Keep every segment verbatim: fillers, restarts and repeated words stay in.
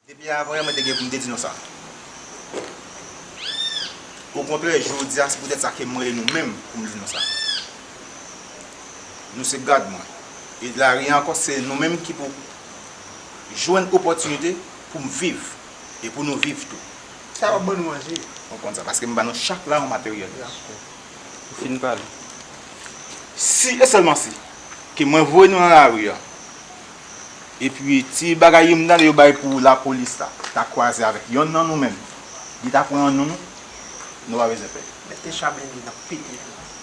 Depi avan yè, mwen te gen pou m te di nou sa. Okontrè, jodi a, se poutèt sa ke m rele nou menm pou m di nou sa. Nou se gad mwen. E lari a ankò, se nou menm ki pou jwenn opòtinite pou m viv e pou nou viv tou. Sa w ap ban nou manje? Ou konn sa, paske m ba nou chak la yon materyèl. Dakò. Ou fin pale. Si e sèlman si ke mwen voye nou nan lari a, epi ti bagay yo m tande yo bay pou lapolis la ta kwaze avèk yonn nan nou menm, li ta pran yonn nan nou, nou pa bezwen pè. Mete chablen li nan pete.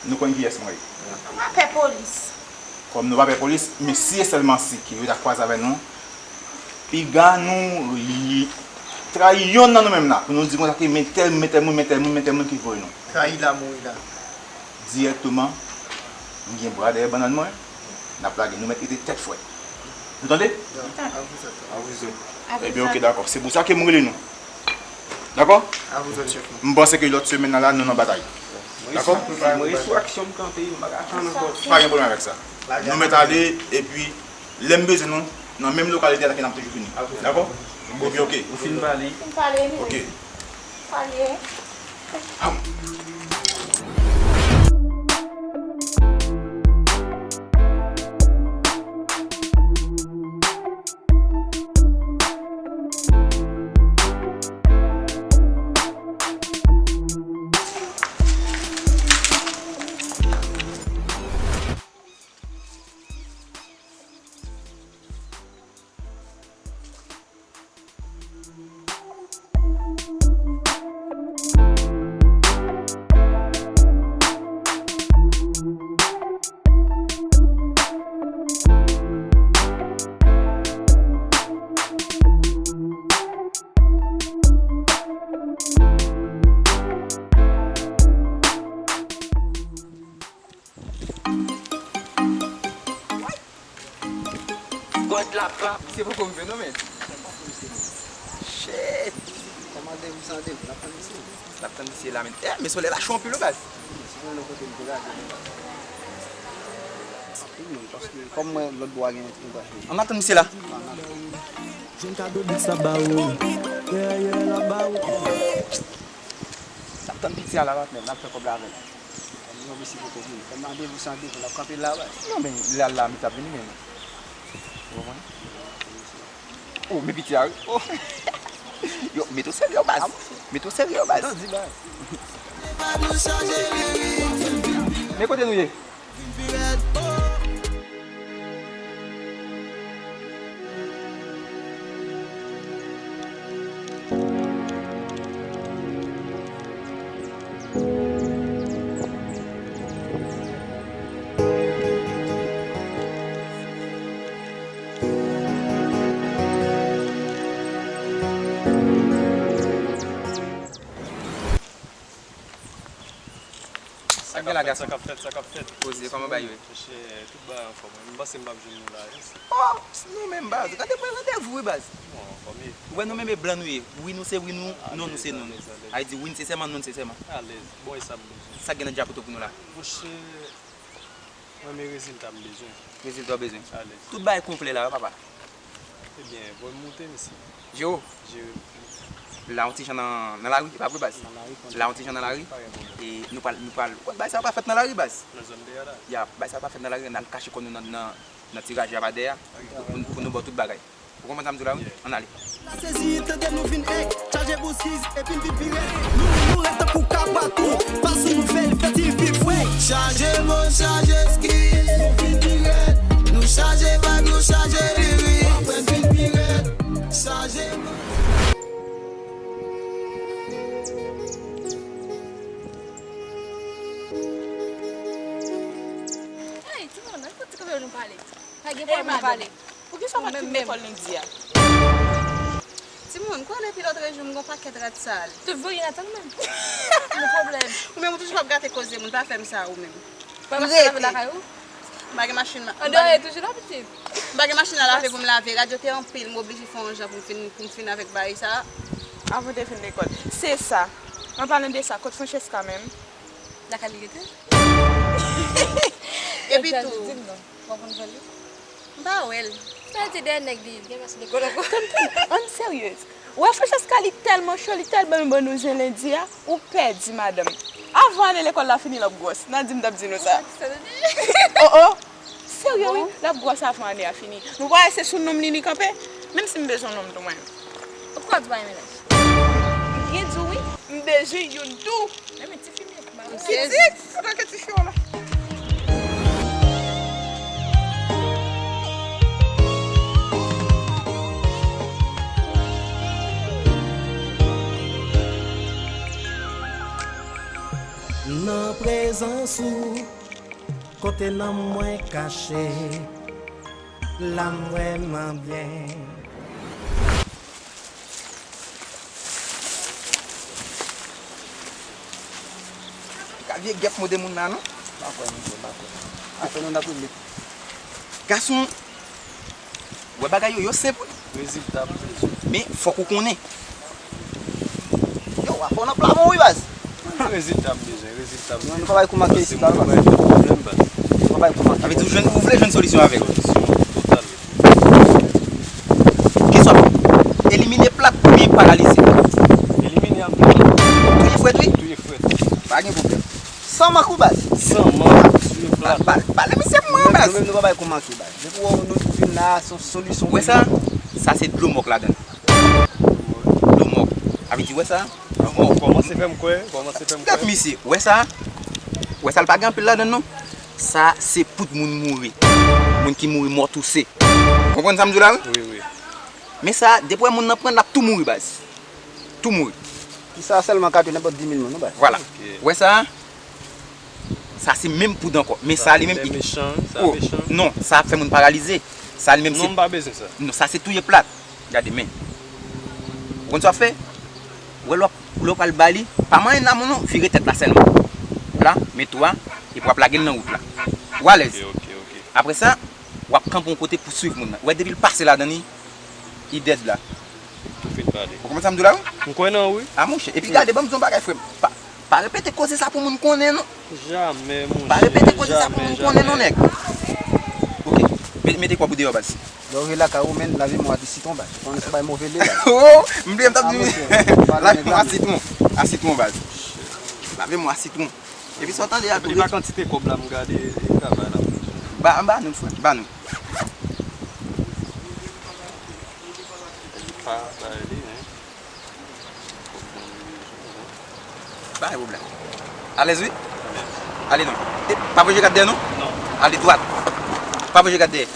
Nou konn kiyès mwen ye. Nou pa pè polis. Kòm nou pa pè polis, men si e sèlman si ke yo ta kwaze avèk nou, piga nou yi- trayi yonn nan nou menm la, pou nou di konsa ke men tèl, men tèl moun, men tèl moun, men tèl moun ki voye nou. Trayi la, mouri la. Dirèkteman, m gen bra dèyè bannann mwen, n ap lage, nou mèt rete tèt frèt. Nou tande? Ebyen, oke, dakò. Se pou sa ke m rele nou. Dakò? M panse ke lòt semèn nan la, nou nan batay. Dakò? Mwen sou aksyon m kanpe, m pa ka tann ankò. Pa gen pwoblèm avèk sa. Nou mèt ale, epi lè m bezwen nou, nan menm lokalite a, n ap toujou vini. Dakò? Oke, oke. Ou fin pale? Fin pale, wi. Oke. Pale. God la pa. Misye poko rive non, men. Shit. Kòmandè, ou san devan, n ap tann misye. N ap tann misye la, men. Eh, men solèy la cho anpil, wi, baz. Anpil moun, paske kòm mwen, lòt bò a gen yon ti bagay. Ann atann misye la. Ann atann. Jwenn kado bit sa ba ou. Yeah, yeah, la ba ou. N ap tann piti a la, patnè, n ap fè kòb la avè l. Kòm nou mesi poko vini. Kòm randevou se randevou, n ap kanpe la, baz. Non, men, lè al la, mi t ap vini, men. Ou konprann? Oh, men piti a, wi. Oh. Yo, mete w serye, baz. Mete w serye, baz. Nan di, baz. Men kote nou ye? Sa k gen la, gason? Sa k ap fèt, sa k ap fèt? Poze, kòman bagay yo ye? Monchè, tout bagay anfòm, wi. M panse m p ap jwenn nou la, wi. Oh, nou menm, baz. Gade mwen, randevou, wi, baz. Bon, anfòm ye. Ou wè nou menm e blan nou ye. Wi nou se wi nou, non nou se non nou. Alèz, alèz. Sa vle di wi n se sèman, non n se sèman. Alèz. Bon, e sa m bezwen. Sa k gen nan djapoto pou nou la? Monchè, mwen men rezilta m bezwen. Rezilta w bezwen? Alèz. Tout bagay konplè la, wi, papa. Ebyen, bon, moute, mesye. Jero. Jero. La, yon ti jan nan, nan lari, e pa vre, baz? Nan lari, konn. La, yon ti jan nan lari. Pa gen pwoblèm. E nou pral, nou pral, ou konn bagay sa yo pa fèt nan lari, baz? Nan zòn dèyè la. Ya, bagay sa yo pa fèt nan lari, n al kache kò nou nan, nan, nan ti raje a pa dèyè a, pou, pou, pou nou ba w tout bagay. Ou konprann sa m di w la, wi? Yeah. Ann ale. La sezi, tande nou vin, ey, chaje bousiz, epi n vin pi rèd. Nou, nou rèd tankou kapatou, pa sou nouvèl, fè ti viv, wey. Chaje mo, chaje ski, nou vin pi rèd. Nou chaje vag, nou chaje lirik. Menm lekòl lendi a. Timoun, kwè depi lòt jou m gon pakèt rad sal. Tout voye n atann menm. Ki pwoblèm? Ou menm ou toujou ap gate koze moun, pa fè m sa ou menm. Mwen pa lave lakay ou? M pa gen machin la. Andeyò toujou la pitit. M pa gen machin la lave pou m lave. Rad yo te anpil, m oblije fè yon jan pou m fin, pou m fin avèk bagay sa. Avan w te fin lekòl. Se sa. An palan de sa, kot Francesca menm? Lakay li rete? Epi tou. Di m non. Ou pa konn jwenn li? M pa wè l. Sa di dèyè nèg li, li gen pase lekòl ankò. Tann, tann, ann seryez. Ou wè Francesca li tèlman cho, li tèlman ban nou zen lendi a, ou pèdi madanm. Avan ane lekòl la fini l ap gwòs. N a di m t ap di nou sa. Oh oh. Serye wi, l ap gwòs avan ane a fini. Nou pa wè se sou non m li li kanpe? Menm si m bezwen non m tou mwen. Ou kwè w di pa gen mennaj? M byen di w wi, m bezwen youn tou. Pitit, antanke ti cho la. Nan prezans ou, kote nanm mwen kache, la m vrèman byen. Ka vye gèp mode moun nan non. Pa kwè, monchè, pa kwè. Afè nou n ap regle. Gason, wè bagay yo, yo senp wi. Rezilta m bezwen. Men fòk ou konnen. Yo, afè w nan pla bon wi baz. Rezilta m bezwen, rezilta m bezwen. Nou pa bay kou manke isit la non baz. Nou pa bay kou manke. Sa vle di ou jwenn, ou vle jwenn solisyon avè l. Solisyon total. Keswa elimine plat oubyen paralize? Elimine ak touye frèt wi. Touye frèt. Pa gen pwoblèm. San mank wi baz. San mank, touye plat. Pale misye pou mwen baz. Nou menm nou pa bay kou manke baz. Depi w wè nou vin la, se yon solisyon pou nou. Wè sa? Sa se dlo mòk ladan l. Dlo mòk. Sa vle di, wè sa? Dlo mòk. Kòmanse fè m kwè, kòmanse fè m kwè. Gad misye, wè sa? Wè sa, l pa gen anpil ladan l non. Sa se poud moun mouri. Moun ki mouri mò touse. Konprann sa m di w la wi? Wi, wi. Men sa, depi w wè moun nan pran l, l ap tou mouri baz. Tou mouri. Ki sa sèlman ka touye nenpòt dis mil moun wi baz. Vwala. Wè sa? Sa se menm poud ankò. Men sa li menm. Sa mechan, sa mechan. Non, sa ap fè moun paralize. Sa li menm se. Non, m pa bezwen sa. Non, sa se touye plat. Gade men. Ou konn sa w ap fè? Ou wè lè w ap, lè w pral ba li, pa manyen nan men w non, vire tèt la sèlman. Vwala, men tou a, epi w ap lage l nan wout la. Ou alèz. Ok, ok, ok. Apre sa, w ap kanpe yon kote pou swiv moun nan. Ou wè depi l pase ladan li, li dead la. Ou fin pale. Ou konprann sa m di w la wi? M kwè nan ou wi. A monchè, epi gade, ban m di w yon bagay frè m. Pa, pa repete koze sa pou moun konnen non. Jamè monchè. Pa repete koze sa pou moun konnen non nèg. Ok, mete, mete kò w deyò baz. Lè w rive lakay ou menm, lave men w a sitwon baz. Ou konnen se bay move lye baz. Oh, m bliye m t ap di. Lave men w a sitwon. A sitwon baz. Lave men w a sitwon. Epi sa w tande a tou. Epi pa kantite kòb la m gade e travay la. Ba, ba nou frè, ba nou. Pa, ba li, hein. Pa gen pwoblèm. Alèz wi. Ale non. E, pa voye gad dèyè non. Non. Ale dwat. Pa voye gad dèyè.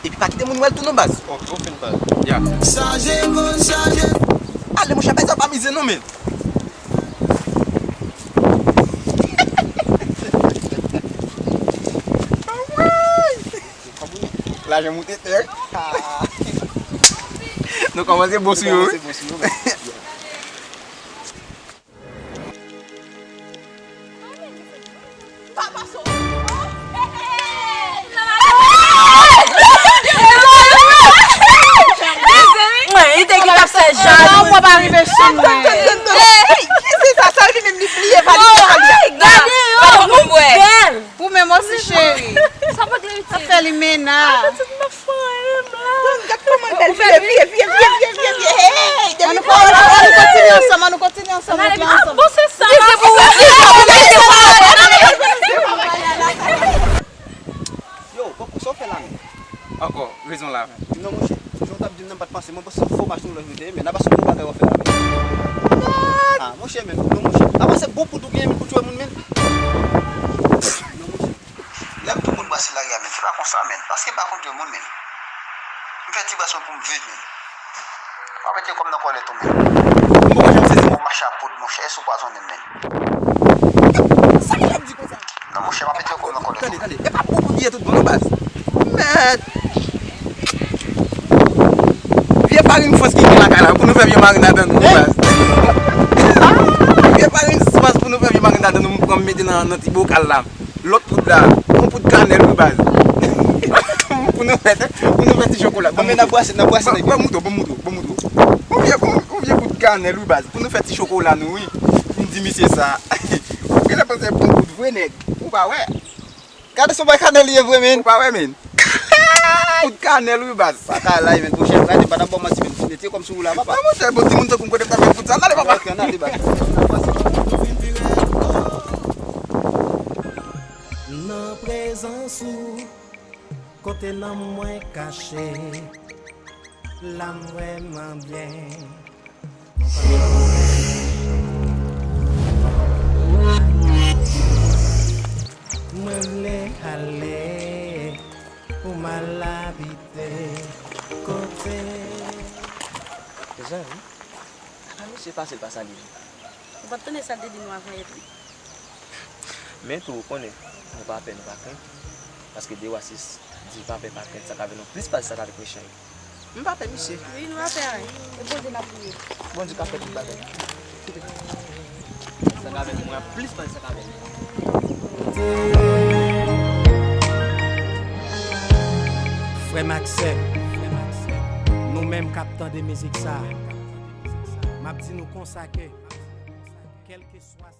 Epi pa kite moun wè l tou non baz. Ok, ou fin pale. Ya. Chaje moun chaje. Ale monchè, bay sa pa mize non men. Lajan moute tè wi. Nou kòmanse bon sou yo wi. Mwen, li te gen ap fè jalou. Mwen pa rive sou mwen. Ki se sa, sa li menm li bliye pa li. Gade yo. Ou menm osi cheri. Sa pa gen itil. Sa fè li mena. Gad kòman l bèl vye, vye, vye. Hey, depi nou kò, nou kò, nou kontinye ansanm, nou kontinye ansanm, nou ansanm. Bon, se sa. Yo, Pòpou, sa w fè la menm? Ankò, rezon la menm. Non, monchè, jan w t ap di m nan, m pa t panse, mwen panse se fo machin w lòt jou te ye, men nan pa se bon bagay w ap fè la menm. Ah, monchè, men, non, monchè. Apa se bon poud ou genyen, men, pou tchwe moun, men? Non, monchè. Lè m tou moun brase lari a, men, se pa konsa, men. Paske m pa konn tchwe moun, men. M fè ti bras mwen pou m viv, men. Pa mete kò m nan kòlèt ou, men. M poko janm sezi. Ou mache a poud, monchè, èske ou pwazonnen m, men? Sa ki l ap di konsa? Non, monchè, pa mete kò m nan kòlèt ou. Tande, tande. E pa pou, pou biyè tout bon, non, baz. Mèd. Parin fwans ki gen lakay la, pou nou fè vye marinad an nou, wi baz. Vye parin fwans pou nou fè vye marinad an nou, m pran m mete nan, nan ti bokal la. Lòt poud la, yon poud kanèl, wi baz. Pou nou fè, pou nou fè ti chokola. Bon, men n ap brase, n ap brase nèg yo. Bon, bon, mouto, bon, mouto, bon, mouto. Yon vye, yon, yon vye poud kanèl, wi baz. Pou nou fè ti chokola nou, wi. M di misye sa. Ou genlè panse pou yon poud vre nèg. Ou pa wè. Gade se yon bay kanèl li ye vre, men. Ou pa wè, men. Poud kanèl, wi, baz. Pa ka lay, men, pwochèn fwa, m pa t ap ba w manti, men. Mete kòm sou ou la, papa. Non, monchè, bon, timoun tankou m kote m t ap jwenn poud sa. N ale, papa. Nan prezans ou, kote nanm mwen kache, la m vrèman byen. Mwen vle ale pou m al abite kote. Mezanmi, apa misye pase l pa salye nou? Ou pa t tande sa l te di nou avan yè tou? Men tou, ou konnen, nou pa pè, nou pa krent. Paske Dewa sis di pa pè, pa krent, sa ka vin nou plis pase sa k avèk mechan yo. M pa pè misye. Wi, nou pa pè anyen. E Bondye n ap priye. Bondye ka fè tout bagay. Sa ka vin mwen plis pase sa ka vin. Frè m ak sè m, nou menm k ap tande mizik sa, m ap di nou konsa ke, kèlkeswa